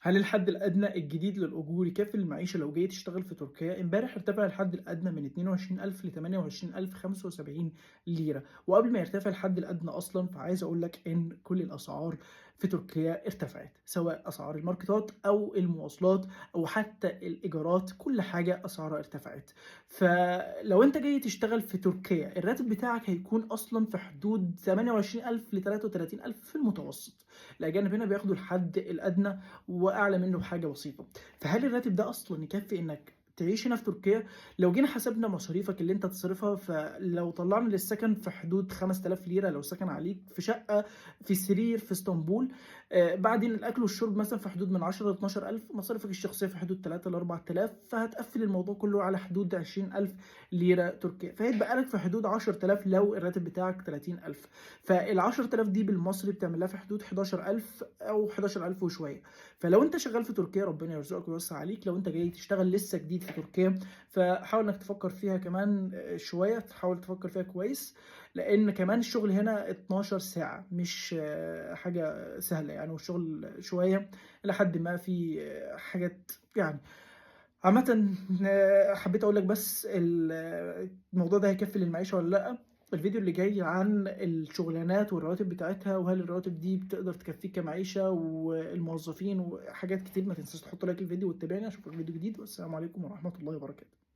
هل الحد الأدنى الجديد للأجور يكفي المعيشة لو جاي تشتغل في تركيا؟ امبارح ارتفع الحد الأدنى من 22,000 ل 28,075 ليرة، وقبل ما يرتفع الحد الأدنى أصلا فعايز أقول لك إن كل الأسعار في تركيا ارتفعت، سواء أسعار الماركتات أو المواصلات أو حتى الإيجارات، كل حاجة أسعارها ارتفعت. فلو أنت جاي تشتغل في تركيا الراتب بتاعك هيكون أصلا في حدود 28,000 ل 33,000 في المتوسط. الأجانب هنا بياخدوا الحد الأدنى واعلى منه بحاجة بسيطة. فهل الراتب ده اصلا يكفي انك تعيش هنا في تركيا؟ لو جينا حسبنا مصاريفك اللي انت تصرفها، فلو طلعنا للسكن في حدود 5000 ليرة لو سكن عليك في شقه في سرير في اسطنبول، بعدين الاكل والشرب مثلا في حدود من 10 ل 12000، مصاريفك الشخصية في حدود 3 ل 4000، فهتقفل الموضوع كله على حدود 20000 ليرة تركيه، فهيتبقى لك في حدود 10000 لو الراتب بتاعك 30000. فال 10000 دي بالمصري بتعمل لها في حدود 11000 او 11000 وشوية. فلو انت شغال في تركيا ربنا يرزقك ويوسع عليك. لو انت جاي تشتغل لسه جديد في تركيا فحاول انك تفكر فيها كمان شوية، تحاول تفكر فيها كويس، لان كمان الشغل هنا 12 ساعة مش حاجة سهلة يعني، والشغل شوية لحد ما في حاجات يعني. عامة حبيت اقول لك بس الموضوع ده هيكفي للمعيشة ولا لا. الفيديو اللي جاي عن الشغلانات والرواتب بتاعتها، وهل الرواتب دي بتقدر تكفيك كمعيشة والموظفين وحاجات كتير. ما تنساش تحط like الفيديو وتتابعني، اشوفك في فيديو جديد، والسلام عليكم ورحمة الله وبركاته.